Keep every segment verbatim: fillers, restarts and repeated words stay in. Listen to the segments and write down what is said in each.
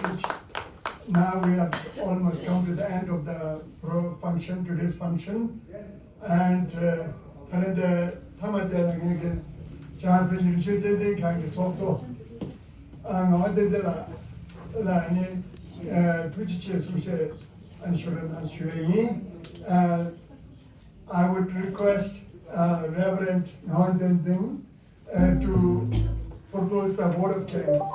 Which now we have almost come to the end of the pro- function, today's function. And uh, ད་རེས་འདི་མཐའ་མ་དེ་ལ་ངས་ཀྱི་བྱང་ཕན་ཡུལ་ཤུལ་བསྟན་འཛིན་ཁང་གི་ཚོགས་གཙོ་ཨ་ངག་དབང་བསྟན་འཛིན་ལགས་ལ་ནི་ཐུགས་རྗེ་ཆེ་གསུང་བཤད་ཨ་ནི་ཞུ་རེ་གནང་ཞུ་ཡས་ཡིན། Uh, I would request uh, Reverend Ngawan Tenzing uh, to propose the vote of thanks.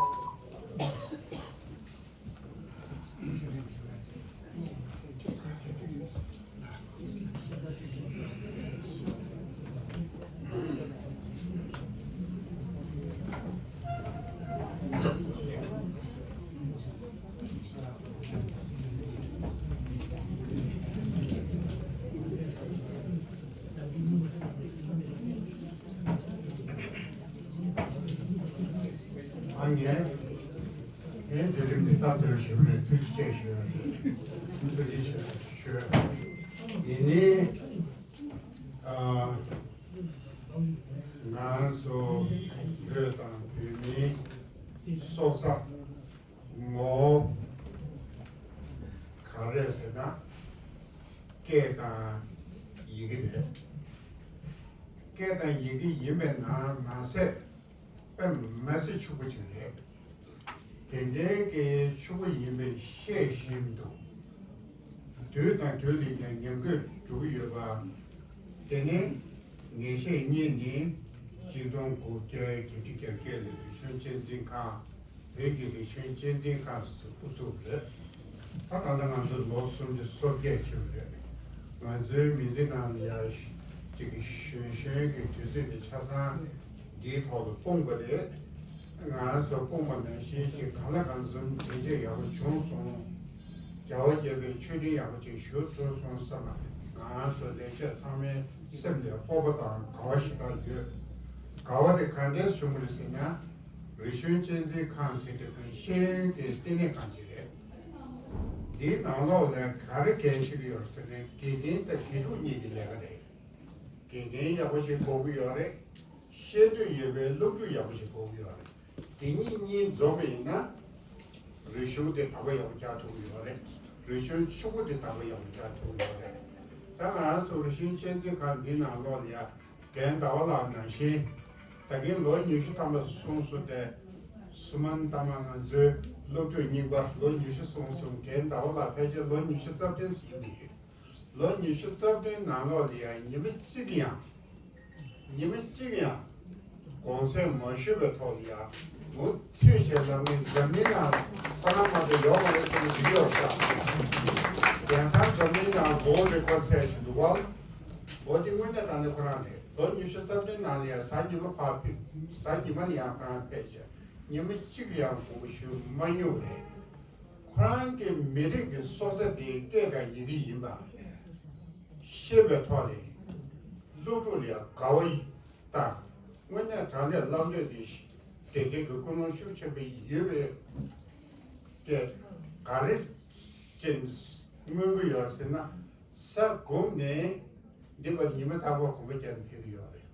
ཨ་ངས་ངས་མཛད་རིམ་འདི་ལྟར་དུ་ཞུ་བའི་ཐུགས་རྗེ་ཆེ་ཞུ། ཐུགས་རྗེ་ཆེ་ཞུ། ཡིན་ནའི་ཨ་ང་ཚོ་བོད་དང་བོད་མིའི་སྲོག་རྩ་ངོ་བོ་ག་རེ་ཟེར་ན་སྐད་དང་ཡི་གེ་རེད། སྐད་དང་ཡི་གེ་ཡིན་པའི་ནང་མ་ཟད་དཔེ་མི་སྲིད་ཕྱུག་པོ་ཅིག་རེད། དེ་འདྲའི་གི་ཕྱུག་པོ་ཡིན་པའི་བཤད་བཞིན་དུ་དུས་དང་དུས་ལ་ཡང་ཉམས་རྒུད་འགྲོ་གི་ཡོད་པ། དེ་ནས་ངེས་ཤེས་གཉིས་ནི་གཅིག་སྟོང་དགུ་བརྒྱ་བརྒྱད་ཅུ་གྱ་བརྒྱད་ལོའི་རིག་གཞུང་གཅེས་འཛིན་ཁང་བོད་ཀྱི་རིག་གཞུང་གཅེས་འཛིན་ཁང་སུ་དབུ་བཙུགས་རེད། ད་ད་ལྟ་ང་ཚོ་ལོ་སུམ་ཅུ་སོ་བརྒྱད་ཕྱིན་རེད། ང་ཚོའི་མི་ཚེ་ནང་ལ་ཡ་ཅིག་གི་གཞོན་གཞོན་གྱི་དུས་ཚོད་དེ་ཆ་ཚང་འདིའི་ཐོག་ཏུ་སྤུངས་པ་རེད། ང་ཚོ་སྤུངས་པ་ནང་བཞིན་ཅིག་གང་ལ་གང་འཚམ་མཇལ་འཕྲད་ཡག་པོ་བྱུང་སོང་། རྒྱལ་བ་དགྱེས་པའི་མཆོད་སྤྲིན་ཡག་པོ་ཅིག་ཞུ་ཐུབ་སོང་བསམ་ན་ང་ཚོ་ལས་བྱེད་ཚང་མའི་སེམས་ལ་སྤོབས་པ་དང་དགའ་བ་ཞེ་དྲག་ཡོད། དགའ་བ་དེ་ག་འདྲས་བྱུང་བ་རེད་ཟེར་ན། རིག་གཞུང་གཅེས་འཛིན་ཁང་ཟེར་དེ་ཀུན་ཤེས་ཡོན་གྱི་ལྟེ་གནས་ཁང་ཅིག་རེད། འདིའི་ནང་ལོགས་ལ་ག་རེ་འགན་འཁྱེར་གྱི་ཡོད་ཟེར་ན་དགེ་རྒན་དང་དགེ་ཕྲུག་གཉིས་ཀྱི་ལས་ཀ་རེད། དགེ་རྒན་ཡག་པོ་ཞིག་དགོས་ཀྱི་ཡོད་རེད། ཤེས་འདོད་ཡོད་པའི་སློབ་ཕྲུག་ཡག་པོ་ཞིག་དགོས་ཀྱི་ཡོད་རེད། དེ་གཉིས་གཉིས་འཛོམས་པ་ཡིན་ན། རིག་གཞུང་དེ་དར་པོ་ཡག་པོ་རྒྱག་ཐུབ་ཀྱི་ཡོད་རེད། རིག་གཞུང་ཕྱུག་པོ་དེ་དར་པོ་ཡག་པོ་རྒྱག་ཐུབ་ཀྱི་ཡོད་རེད། ད་ང་རང་ཚོ་རིག་གཞུང་གཅེས་འཛིན་ཁང་འདི་ནང་ལོགས་ལ་ཡ་རྒན་ཟླ་བ་ལགས་ནང་བཞིན། ད་གིན་ལོ་ཉི་ཤུ་ཐམ་པ་སོང་སོང་སྟེ། སུ་མན་ཏ་མ་ང་ཚོའི་སློབ་ཕྲུག་རྙིང་པ་ལོ་ཉི་ཤུ་སོང་སོང་རྒན་ཟླ་བ་ལགས་ཕལ་ཆེར་ལོ་ཉི་ཤུ་རྩ་བདུན་ཟིན་གྱི་ཡོད། ལོ་ཉི་ཤུ་རྩ་བདུན་ནང་ལོགས་ལ་ཡང་ཉི་མ་གཅིག་ཡང་། ཉི་མ་གཅིག་ཡང་། དགོངས་སེལ་མ་ཞུས་པའི་ཐོག་ལ་ཡང་མུ་མཐུད་བྱས་ལབ་མཁན་འཛམ་གླིང་ནང་ཁོ་རང་མ་གཏོགས་ཡོད་མ་རེད་བསམ་གྱི་ཡོད་ཤག་དེང་སང་འཛམ་གླིང་ནང་མགོ་བོ་རེ་ཁོར་ཚད་ཞིག་འདུག་བ། འོ་དེ་དངོས་གནས་དྲང་གནས་ཁོ་རང་རེད། ལོ་ཉི་ཤུ་རྩ་བདུན་ནང་ལ་ཡང་གཟའ་ཉི་མ་ཕར་ཕེབས། གཟའ་ཉི་མ་ལ་ཡང་ཁོ་རང་ཕེབས་བྱས་ཉི་མ་གཅིག་ཡང་དགོངས་པ་ཞུ་མ་མྱོང་རེད། ཁོ་རང་གི་མི་རིགས་ཀྱི་སྲོག་རྩ་དེ་སྐད་དང་ཡི་གེ་ཡིན་པ། ཤེས་པའི་ཐོག་ནས་སློབ་ཕྲུག་ལ་ཡང་དགའ་བ་དང་དངོས་གནས་དྲང་གནས་བསླབ་འདོད་དེ་དེ་འདྲའི་གི་ཀུན་སློང་ཤུགས་ཆེན་པོ་ཡོད་པའི་སྐད་ག་རེ་ཅན་མངོན་གྱི་ཡོད་ཟེར་ན། ས་གོམས་ནས་འདི་བར་ཉི་མ་རྟག་པར་གོམ་པ་བརྒྱབ་ནས་ཕེབས་ཀྱི་ཡོད་རེད།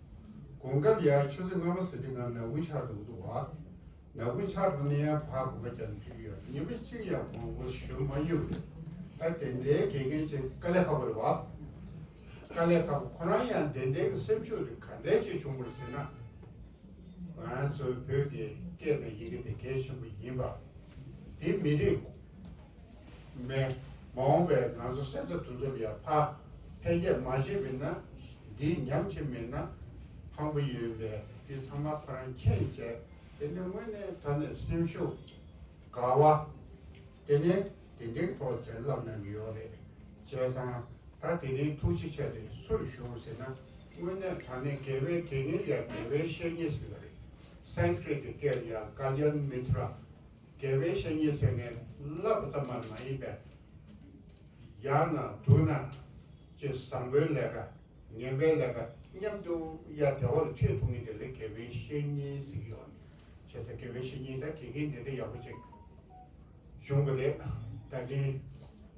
གོམ་ཁ་ལ་ཡང་ཆུ་ཚོད་སྔ་མོ་ཟེར་དུས་ང་ནག་ཁུང་ཆགས་འགྲོ་གི་འདུག་བ། ནག་ཁུང་ཆགས་འགྲོ་ནས་ཡང་ཕར་གོམ་པ་བརྒྱབ་ནས་ཕེབས་ཀྱི་ཡོད་རེད། ཉི་མ་གཅིག་ཡང་དགོངས་པ་ཞུ་མ་མྱོང་རེད། ད་དེ་འདྲའི་དགེ་རྒན་ཅིག་དཀའ་ལས་ཁག་པོ་རེད་བ། དཀའ་ལས་ཁག་པོ་ཁོ་རང་ཡང་དེ་འདྲའི་གི་སེམས་ཤུགས་དེ་ག་འདྲའི་ཅིག་བྱུང་བ་རེད་ཟེར་ན། ང་ཚོའི་བོད་ཀྱི་སྐད་དང་ཡི་གེ་དེ་གལ་ཆེན་པོ་ཡིན་པ། དེ་མི་རིགས་མེད། མ་འོངས་པའི་ང་ཚོ་སེམས་ས་དུས་ཚོད་ལ་ཡང་ཕར་འཕེལ་རྒྱས་མ་བྱས་པ་ཡིན་ན། འདི་ཉམས་ཀྱི་མེད་ན་ཕངས་པོ་ཡོད་པས། འདི་ཚང་མ་ཁོ་རང་མཁྱེན་བྱས། དེ་ནས་དངོས་གནས་ད་ནས་སེམས་ཤུགས་དགའ་བ། དེ་ནས་དེ་འདྲའི་ཐོག་དྲན་ལབ་གནང་གི་ཡོད་རེད། བྱས་ཙང་ད་དེ་རིང་ཐུགས་རྗེ་ཆེ་དེ་སུར་ཞུ་ཟེར་ན། དངོས་གནས་དྲང་གནས་དགེ་བའི་དགེ་བསྙེན་ཡ་དགེ་བའི་བཤེས་གཉེན་ཟེར་བ་རེད། སཾ་སྐྲྀཏ་གི་སྐད་ཡ་ཀལ་ཡཱན་མི་ཏྲ། དགེ་བའི་བཤེས་གཉེན་ཟེར་ནས་བསླབ་པ་ཙམ་མ་མ་ཡིན་པས། ཡང་ན་སྡུག་ན་ཅེས་བཟང་པོའི་ལས་ཀ་ངན་པའི་ལས་ཀ་མཉམ་དུ་ཡ་བདེ་བ་ལ་ཁྲིད་ཐུབ་མཁན་དེ་ལ་དགེ་བའི་བཤེས་གཉེན་ཟེར་གྱི་ཡོད། བྱས་ཙང་དགེ་བའི་བཤེས་གཉེན་དང་དགེ་རྒན་དེ་འདྲ་ཡག་པོ་ཅིག་བྱུང་བ་རེད། ད་གིན་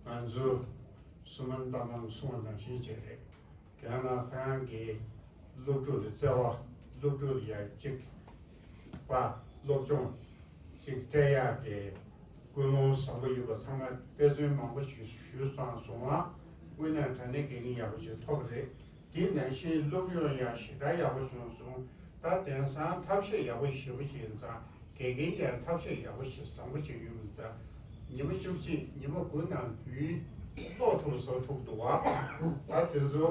ང་ཚོ་སུ་མན་ཏ་མ་གསུངས་པ་ནང་བཞིན་བྱས་རེད། རྒན་ལགས་ཁོ་རང་གིས་སློབ་ཕྲུག་ལ་བརྩེ་བ། སློབ་ཕྲུག་ལ་ཡ་གཅིག་པ་སློབ་སྦྱོང་གཅིག་སྤྲད་ཡག་གི་ ཀུན་སློང་བཟང་པོ་ཡོད་པ་ཚང་མ་དཔེ་མཚོན་མང་པོ་ཞིག་ཞུས་སོང་སོང་ང་། དངོས་གནས་དྲང་གནས་དགེ་རྒན་ཡག་པོ་ཞིག་ཐོབ་པ་རེད། དེ་ནང་བཞིན་སློབ་ཡོན་ཡང་ཞེ་དྲག་ཡག་པོ་བྱུང་སོང་། ད་དེང་སང་ཐབས་ཤེས་ཡག་པོ་ཞེ་པོ་ཅིག་ཡིན་ཙང་དགེ་རྒན་ཡང་ཐབས་ཤེས་ཡག་པོ་ཞིག་བཟང་པོ་ཅིག་ཡོད་པ་ཙང་ཉི་མ་བཅུ་གཅིག་ཉི་མ་དགུ་ནང་བོད་ཡིག་ཀློག་ཐུབ་བཟོ་ཐུབ་འདུག་བ། ད་དེ་ཚོ་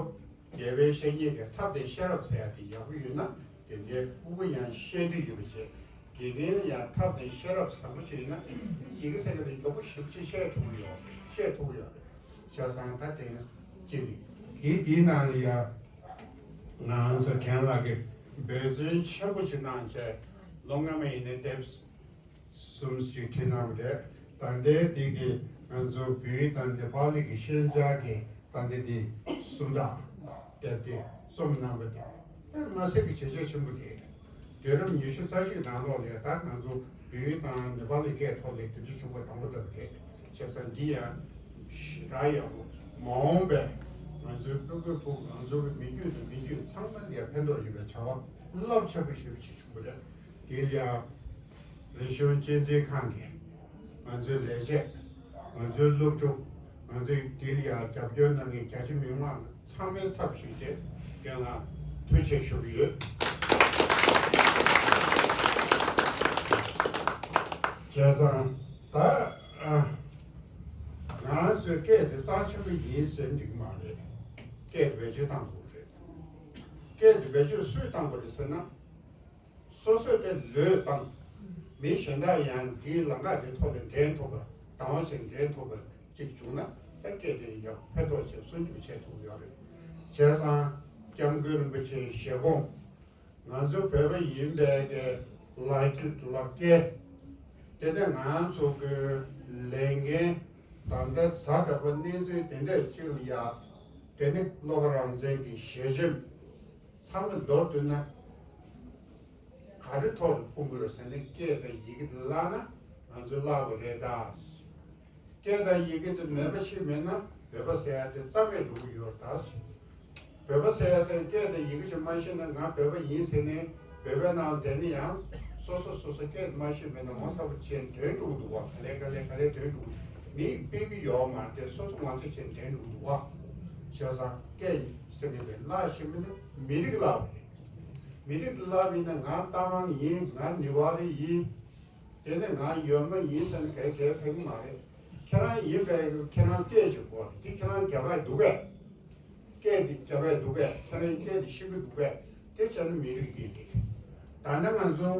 རྒྱལ་བའི་བཤེས་གཉེན་གྱི་ཐབས་དང་ཤེས་རབ་ཟེར་ཡ་དེ་ཡག་པོ་ཡོད་ན་དེ་འདྲའི་ཕྲུ་གུ་ཡང་ཤེས་འདོད་ཡོད་པ་བྱས། དགེ་རྒན་ཡང་ཐབས་དང་ཤེས་རབ་བཟང་པོ་ཞིག་ཡིན་ན་ཡི་གེ་ཟེར་གྱི་རེད། མགྱོགས་པོ་ཞིབ་ཅིག་བཤད་ཐུབ་ཀྱི་ཡོད། བཤད་ཐུབ་ཀྱི་ཡོད་རེད། བྱས་ཙང་ད་དེ་ནི་གཅིག་རེད། དེའི་དེའི་ནང་ལ་ཡང་ང་ཚོ་རྒན་ལགས་ཀྱིས་འབད་བརྩོན་ཆེན་པོ་ཞིག་གནང་བྱས་ལོ་སྔ་མ་ཡིན་ནའི་དེབ་གསུམ་ཞིག་བྲིས་གནང་བ་རེད། ད་ལྟའི་འདི་གི་ང་ཚོ་བོད་དང་ནེ་པ་ལི་གི་ཤན་སྦྱར་གྱི་ད་ལྟ་འདི་གསུམ་དང་དེབ་དེ་རྩོམ་གནང་བ་དེ་དཔེ་མ་སྲིད་ཀྱི་བྱས་རྗེས་ཆེན་པོ་རེད། དུས་རབས་ཉི་ཤུ་རྩ་གཅིག་ནང་ལོགས་ལ་ད་ང་ཚོ་བོད་དང་ནེ་པ་ལི་སྐད་ཐོག་ལ་དེ་འདྲ་བྱུང་བ་དང་པོ་ལྟ་བུ་རེད། བྱས་ཙང་འདི་ཡང་ཞེ་དྲག་ཡག་པོ་མ་འོངས་པའི་ང་ཚོའི་ཕྲུ་གུའི་ཕྲུ་གུ་ང་ཚོའི་མི་རྒྱུད་དང་མི་རྒྱུད་ཚང་མ་ལ་ཡང་ཕན་ཐོགས་ཡོད་པའི་བྱ་བ་རླབས་ཆེན་པོ་ཞེ་པོ་ཅིག་བྱུང་བ་རེད། དེ་ལ་ཡང་རིག་གཞུང་གཅེས་འཛིན་ཁང་གིས་ང་ཚོའི་ལས་བྱེད། ང་ཚོའི་སློབ་ཕྲུག་ང་ཚོའི་འདི་ལ་ཡང་རྒྱབ་སྐྱོར་གནང་མཁན་རྒྱ་ཆེ་མི་མང་ཚང་མའི་ཚབ་ཞུས་ཏེ་རྒན་ལགས་ཐུགས་རྗེ་ཆེ་ཞུ་གི་ཡོད། བྱས་ཙང་ད་ཨ་ང་ཚོའི་སྐད་དེ་རྩ་ཆེན་པོ་ཡིན་ཟེར་འགྲིག་གི་མ་རེད། སྐད་དེ་བེད་སྤྱོད་བཏང་དགོས་རེད། སྐད་དེ་བེད་སྤྱོད་སུས་བཏང་དགོས་རེད་ཟེར་ན། སོ་སོས་དེ་ལོས་བཏང་། མི་གཞན་དག་ཡང་འདིའི་ལམ་ཁ་དེ་ཐོག་ནས་འདྲེན་ཐུབ་པ། དང་བ་ཞིག་འདྲེན་ཐུབ་པ་ཅིག་བྱུང་ན་ད་སྐད་དེ་ཡང་ཕན་ཐོགས་ཆེ་སྲུང་སྐྱོབ་བྱེད་ཐུབ་ཡོད་རེད། བྱས་ཙང་༸སྐྱབས་མགོན་རིན་པོ་ཆེའི་བཞེད་དགོངས། ང་ཚོ་བོད་པ་ཡིན་པའི་གི་ལ་རྒྱ་ལ་སྐད། དེ་ནས་ང་ཚོ་གི་ལས་འགན་ད་ལྟ་ཛ་དྲག་པོ་གནས་ཚུལ་དེ་འདྲ་ཅིག་ལ་ཡ། དེ་ནི་བློ་དགའ་རང་བཙན་གྱི་ཞལ་ཆེམས། ཚང་མ་མདོར་བསྡུས་ན་ག་རེ་ཐོག་ལ་ཕུང་དགོས་ཟེར་ན་སྐད་དང་ཡི་གེ་དེ་བརླག་ན་ང་ཚོ་བརླག་པ་རེད་ད། སྐད་དང་ཡི་གེ་དེ་མེད་པ་ཞིག་མེད་ན་བོད་པ་ཟེར་ཡ་དེ་རྩ་མེད་འགྲོ་གི་ཡོད་ད། བོད་པ་ཟེར་ཡ་དེ་སྐད་དང་ཡི་གེ་ཞིག་མ་ཤེས་ན་ང་བོད་པ་ཡིན་ཟེར་ནས་བོད་པའི་ནང་བསྡད་ན་ཡང་སོ་སོ་སོ་སོ་སྐད་མ་ཤེས་མེད་ན་ངོ་ཚ་པོ་བྱས་འདོན་འགྲོ་གི་འདུག་བ། ག་ལེ་ག་ལེ་ག་ལེ་འདོན་འགྲོ་གི་འདུག་མིས་སྤེལ་གི་ཡོད་མ་རེད་དེ་སོ་སོ་ངོ་ཚ་བྱས་འདོན་འགྲོ་གི་འདུག་བ། བྱས་ཙང་སྐད་ཟེར་མཁན་དེ་བརླག་ཤེས་མིན་ན་མི་རིགས་བརླག་པ་རེད། མི་རིགས་བརླག་པ་ཡིན་ན་ང་རྟ་དབང་ཡིན། ང་ནི་ཝ་རི་ཡིན། དེ་ནས་ང་ཡོད་མ་ཡིན་ཟེར་ན་གལ་གལ་ཕན་གི་མ་རེད། ཁྱེད་རང་ཡིན་པས་ཁྱེད་རང་སྐད་ཅིག་གོ་དེ་ཁྱེད་རང་རྒྱ་གར་འདུག་པས། སྐད་འདི་རྒྱ་བས་འདུག་པས། ཁྱེད་རང་སྐད་འདི་ཤེས་ཀྱི་འདུག་པས། དེ་བྱས་ན་མི་རིགས་འདི་རེད། ད་ནི་ང་ཚོ་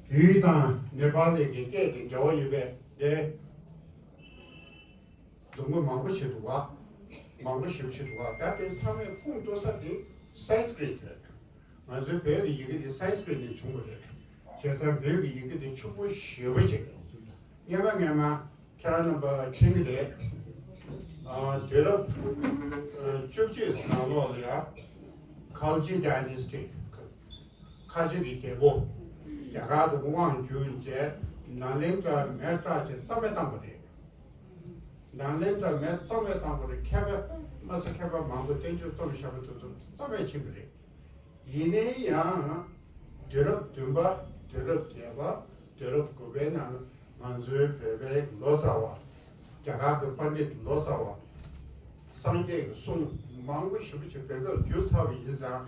བོད་དང་ནེ་པ་ལི་གི་སྐད་དེ་འབྲེལ་བ་ཡོད་པས་དེ་སྡུག་མོ་མང་པོ་བྱེད་འདུག་བ། མང་པོ་ཞེ་པོ་བྱེད་འདུག་བ། ད་དེ་ཚང་མས་ཁུངས་གཏུགས་ས་དེ་སན་སི་ཀྲིད་རེད། ང་ཚོའི་བོད་ཀྱི་ཡི་གེ་འདི་སན་སི་ཀྲིད་ནས་བྱུང་བ་རེད། བྱས་ཙང་བོད་ཀྱི་ཡི་གེ་འདི་ཕྱུག་པོ་ཞེ་པོ་ཅིག་སྔན་མ་སྔན་མ་ཁྱེད་རང་རྣམ་པ་མཁྱེན་གྱི་རེད། ཨ་དུས་རབས་ཨ་བཅུ་གཅིག་ནང་ལོགས་ལ་ཡ་ཁལ་ཇི་ཌའི་ནེ་སི་ཊི། ཁ་ཆེ་གི་རྒྱལ་པོ་རྒྱ་གར་དུ་དབང་བསྒྱུར་བྱས་ནཱ་ལེནྡྲ་མེ་བྲག་ཅེས་རྩ་མེད་བཏང་བ་རེད། ནཱ་ལེནྡྲ་མེ་རྩ་མེད་བཏང་བ་རེད། མཁས་པ་དམའ་ས་མཁས་པ་མང་པོ་བསྟན་བཅོས་རྩོམ་བཞག་པ་དེ་ཚོ་རྩ་མེད་ཕྱིན་པ་རེད། ཡིན་ནའི་ཡང་དུས་རབས་བདུན་པ། དུས་རབས་བརྒྱད་པ། དུས་རབས་དགུ་པའི་ནང་ང་ཚོའི་བོད་པའི་ལོ་ཙཱ་བ། རྒྱ་གར་གྱི་པཎྜི་ཏ་ལོ་ཙཱ་བ། སངས་རྒྱས་ཀྱི་གསུང་མང་པོ་ཞེ་པོ་ཅིག་བོད་སྐད་བསྒྱུར་ཚར་བ་ཡིན་ཙང་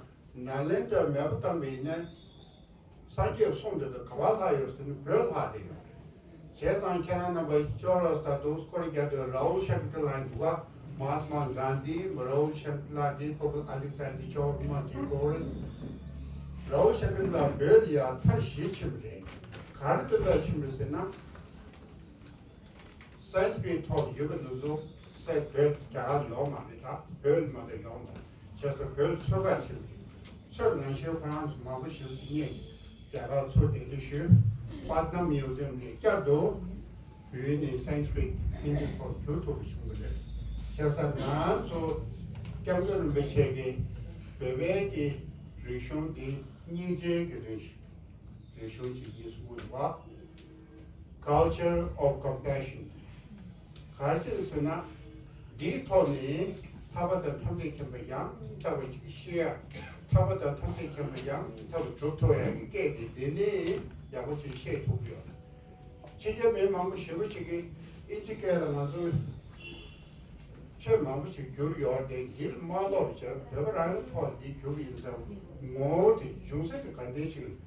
ནཱ་ལེནྡྲ་མེད་པ་བཏང་བ་ཡིན་ན། སངས་རྒྱས་གསུང་དེ་ཚོ་ག་པར་ལྷག་ཡོད་ཟེར་ན་བོད་ལྷག་བསྡད་ཡོད་རེད། བྱས་ཙང་ཁྱེད་རང་རྣམ་པ་ཅོག་ལ་ས་དུ་སྐོར་རྒྱག་དུས་རཱ་ཧུལ་ཤང་ཀི་ལ་འདུག་ག་མ་ཧཱ་ཏ་མ་གྷན་དྷི། རཱ་ཧུལ་ཤང་ཀི་ལ་འདི་ཁོ་པ་ཨ་ལེག་སན་དྷར་ཅོ་མ་ཏི་ཀོ་རེས། རཱ་ཧུལ་ཤང་ཀི་ལ་བོད་ལ་ཡ་ཚར་བཞི་ཕྱིན་པ་རེད། ག་རེ་དོན་དག་ཕྱིན་པ་རེད་ཟེར་ན། སན་སི་ཀྲིད་ཐོག་ཡོད་པ་དེ་ཚོ་སའི་བོད་རྒྱ་གར་ཡོད་མ་རེད། ད་བོད་མ་གཏོགས་ཡོད་མ་རེད། བྱས་ཙང་བོད་ཚོད་དཔག་བྱེད་ཀྱི་ཚོད་ནང་བཞིན་ཁོ་རང་ཚོ་མང་པོ་ཞིག་ཅིག་རྙེད་ཀྱི་རྒྱ་གར་ཚུར་གདན་འདྲེན་ཞུས། པ་ཏ་ན་མིའུ་ཛི་ཡམ་ནས་བསྐྱར་དུ་བོད་ནས་སན་སི་ཀྲིད་ཧིན་དི་ཐོག་བསྒྱུར་ཐུབ་པ་བྱུང་བ་རེད། བྱས་ཙང་ང་ཚོ་སྐྱབས་མགོན་རིན་པོ་ཆེ་གིས་བོད་པའི་གི་རིག་གཞུང་འདི་སྙིང་རྗེའི་གི་རིག་གཞུང་རིག་གཞུང་ཅིག་ཡིན་གསུངས་པ། Culture of Compassion། ག་རེ་ཟེར་ན། འདིའི་ཐོག་ནས་ཐར་པ་དང་ཐམས་ཅད་མཁྱེན་པ་ཡང་དག་པ་ཅིག་ཤེས་ཡ། ཐར་པ་དང་ཐམས་ཅད་མཁྱེན་པ་ཡང་དག་པ་སྒྲུབ་ཐུབ་ཡ་གི་སྐད་དེ་འདི་ནས་ཡག་པོ་ཅིག་ཤེས་ཐུབ་ཀྱི་ཡོད། ཕྱི་རྒྱལ་མི་མང་པོ་ཞེ་པོ་ཅིག་གིས་ཨིན་ཇི་སྐད་ལ་ང་ཚོས་ཆོས་མང་པོ་ཞིག་བསྒྱུར་ཡོད་དེ། འདིར་མ་ལོག་བྱས་བོད་པ་རང་གི་ཐོག་འདི་བསྒྱུར་ཡིན་ཙང་ངོ་བོ་དེ་འབྱུང་ས་དེ་ག་འདྲ་ཞིག་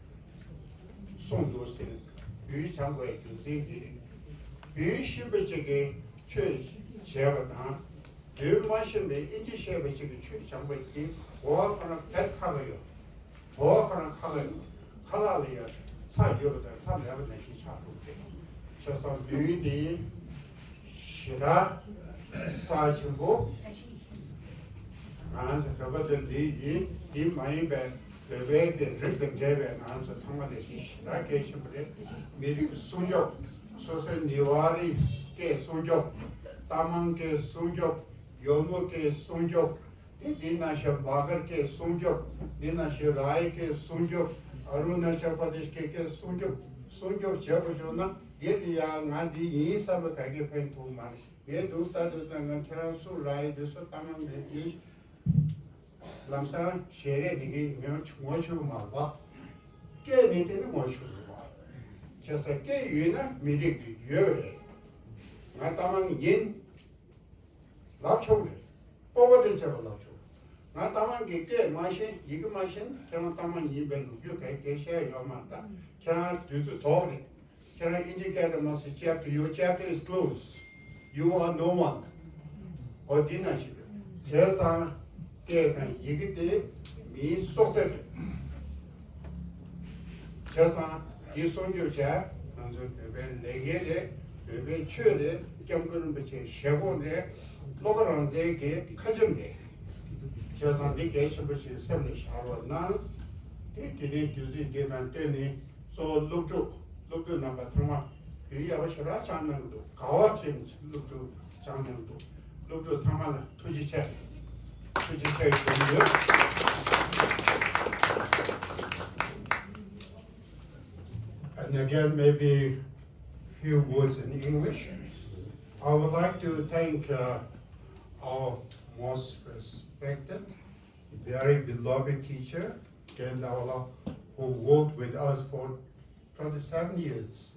གསུངས་འདུག་ཟེར། འབུལ་སྦྱང་བའི་རྒྱུ་མཚན་འདི་རེད། འབུལ་ཤེས་པ་ཅིག་གིས་ཆོས་བྱས་པ་དང་། འབུལ་མ་ཤེས་པའི་ཨིན་ཇི་ཤེས་པ་ཅིག་གིས་ཆོས་སྦྱངས་པ་དེ་གོ་བ་ཁོ་རང་བེད་ཁ་ག་ཡོད། གྲོགས་ཁོ་རང་ཁ་ལ་ཡོད། ཁ་ལག་ལ་ཡོད། ས་ཡོད་པ་དང་ས་མེད་པ་ནང་བཞིན་ཆགས་འདུག་སྟེ། བྱས་ཙང་འབུལ་འདི་ཞེ་དྲག་རྩ་ཆེན་པོ། ང་རང་ཚོ་བོད་པ་ཚོ་འདི་ཡིན། འདི་མ་ཡིན་པའི་བོད་པའི་གི་རིགས་དང་འབྲེལ་བའི་ང་རང་ཚོ་ཚང་མ་ལ་འདི་ཞེ་དྲག་གལ་ཆེན་པོ་རེད། མི་རིགས་སྲུང་སྐྱོབ། སོ་སོའི་ནེ་ཝ་རི་སྐད་སྲུང་སྐྱོབ། ཏ་མང་སྐད་སྲུང་སྐྱོབ། ཡོལ་མོ་སྐད་སྲུང་སྐྱོབ། དེ་དེ་ནང་བཞིན་བྷ་གར་སྐད་སྲུང་སྐྱོབ། དེ་ནང་བཞིན་རའི་སྐད་སྲུང་སྐྱོབ། ཨ་རུ་ན་ཅལ་པྲ་དེཤ་སྐད་སྐད་སྲུང་སྐྱོབ། སྲུང་སྐྱོབ་བྱེད་དགོས་བྱུང་ན། དེ་དེ་ཡང་ང་འདི་ཡིན་བསམ་པ་ག་གེ་ཕན་ཐོགས་མ་རེད། དེ་འདུག་ལྟ་དུས་ད་ང་ཁྱེད་རང་སུ་རའི་དེ་སུ་ཏ་མང་མེད་དེ། ལམ་སང་ཞལ་རས་དེ་གའི་ངོ་ཆུ་ངོ་ཆུ་མ་རེད་པ། སྐད་མེད་དེ་ནི་ངོ་ཆུ་རེད་པ། བྱས་ཙང་སྐད་ཡོད་ན་མི་རིགས་དེ་ཡོད་རེད། ང་ཏ་མང་ཡིན། ལབ་ཆོག་རེད། སྤོབས་པ་དེ་བྱས་པ་ལབ་ཆོག་ང་ཏ་མང་གི་སྐད་མ་ཤེས། ཡི་གེ་མ་ཤེས། ཁྱེད་རང་ཏ་མང་ཡིན་པའི་ལོ་རྒྱུས་ག་གེ་བཤད་ཡོད་མ་རེད། ད་ཁྱེད་རང་དུས་ཚོད་རྫོགས་རེད། ཁྱེད་རང་ཨིན་ཇི་སྐད་དུ་མ་སུ་chapter, your chapter is closed. You are no one. འོ་འདི་ནང་བཞིན་རེད། བྱས་ཙང་སྐད་དང་ཡི་གེ་དེ་མིའི་སྲོག་རྩ་རེད། བྱས་ཙང་འདི་སྲུང་སྐྱོབ་བྱས། ང་ཚོའི་བོད་པའི་ལས་འགན་རེད། བོད་པའི་ཆོས་རེད། སྐྱབས་མགོན་རིན་པོ་ཆེའི་བཞེད་དགོངས་རེད། བློ་དགའ་རང་བཙན་གྱི་ཁ་ཆེམས་རེད། བྱས་ཙང་འདི་གལ་ཆེན་པོ་ཞིག་སེམས་ལ་བཞག་རོགས་གནང་། དེ་དེ་རིང་དུས་ཚོད་འདི་ནང་བཏོན་ནས། གཙོ་བོ་སློབ་ཕྲུག་སློབ་ཕྲུག་རྣམ་པ་ཚང་མ་བོད་ཡིག་ཡག་པོ་ཞེ་དྲག་སྦྱངས་གནང་གི་འདུག་དགའ་བ་ཅན་གྱི་སློབ་ཕྲུག་སྦྱངས་གནང་གི་འདུག་སློབ་ཕྲུག་ཚང་མ་ལ་ཐུགས་རྗེ་ཆེ། ཐུགས་རྗེ་ཆེ་ཞུ་གི་ཡོད། And again, maybe few words in English. I would like to thank uh, our most respected, very beloved teacher, Ken Dawala, who worked with us for twenty-seven years.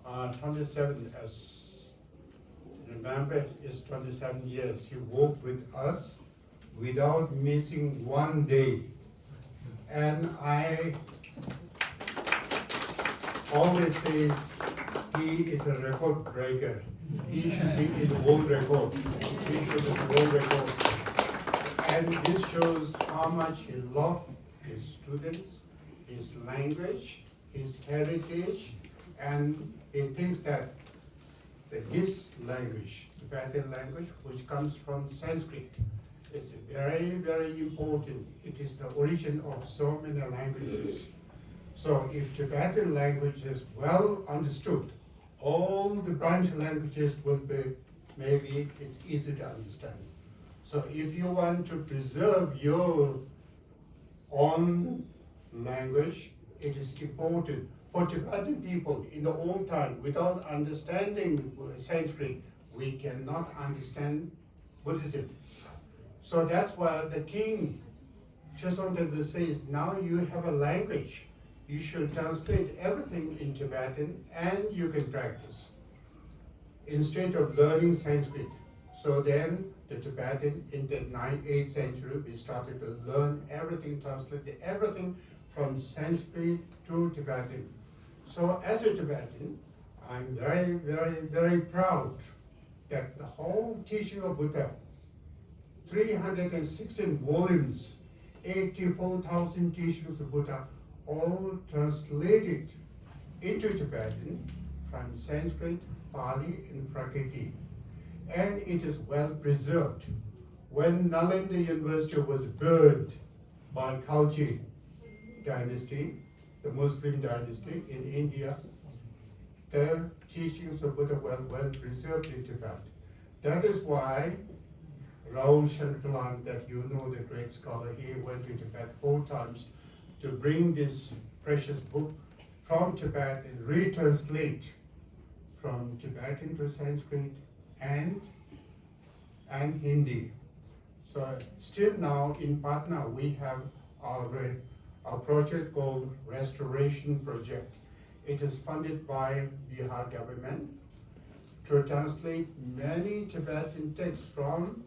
Uh, twenty-seven, as remember, is twenty-seven years. He worked with us without missing one day. And I always says he is a record breaker. He should be in the world record. He should be in the world record. And this shows how much he loved his students, his language, his heritage, and he thinks that that this language, Tibetan language, which comes from Sanskrit, is very, very important. It is the origin of so many languages. So if Tibetan language is well understood, all the branch languages will be, maybe it's easy to understand. So if you want to preserve your own language, it is important. For Tibetan people in the old time, without understanding Sanskrit, we cannot understand Buddhism. So that's why the king, Chosonten says, now you have a language, you should translate everything in Tibetan and you can practice instead of learning Sanskrit. So then the Tibetan in the ninth, eighth century, we started to learn everything, translate everything from Sanskrit to Tibetan. So as a Tibetan, I'm very, very, very proud that the whole teaching of Buddha, three hundred sixteen volumes, eighty-four thousand teachings of Buddha, all translated into Tibetan from Sanskrit, Pali, and Prakriti. And it is well preserved. When Nalanda University was burned by Khalji dynasty, the Muslim dynasty in India, the teachings of Buddha were well preserved in Tibet. That is why Raoul Shankland, that you know, the great scholar, he went to Tibet four times to bring this precious book from Tibet and retranslate from Tibetan to Sanskrit and, and Hindi. So still now in Patna, we have our, our project called Restoration Project. It is funded by Bihar government to translate many Tibetan texts from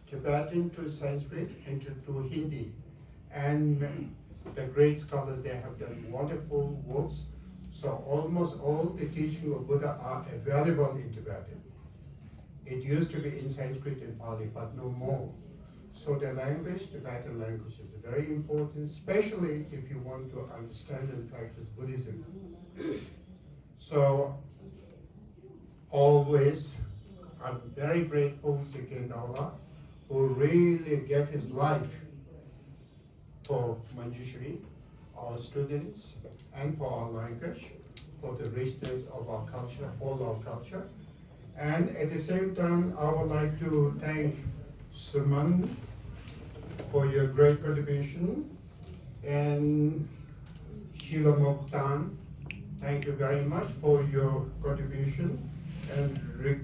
Tibetan to Sanskrit and to, to Hindi. And the great scholars, they have done wonderful works. So almost all the teaching of Buddha are available in Tibetan. It used to be in Sanskrit and Pali, but no more. So the language, Tibetan language, is very important, especially if you want to understand and practice Buddhism. So always, I'm very grateful to Ken Daola, who really gave his life for Manjushri, our students, and for our language, for the richness of our culture, all our culture. And at the same time, I would like to thank Suman for your great contribution, and Sheila Mokhtan, thank you very much for your contribution, and Rick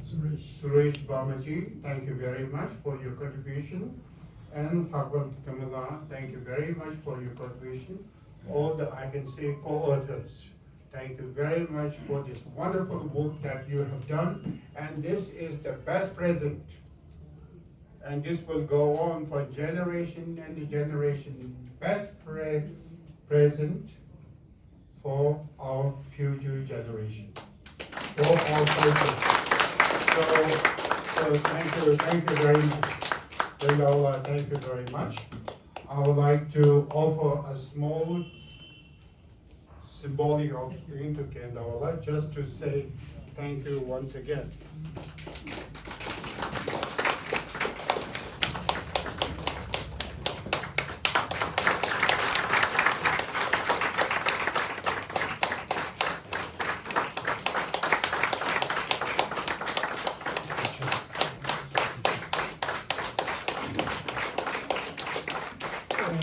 Suresh Bamaji, thank you very much for your contribution, and Bhagwan Kamala, thank you very much for your contribution. All the, I can say, co-authors, thank you very much for this wonderful work that you have done. And this is the best present. And this will go on for generation and generation. Best pre- present for our future generation, for our culture. So, so thank you, thank you very much. Ken Daola, thank you very much. I would like to offer a small symbolic offering to Ken Daola just to say thank you once again.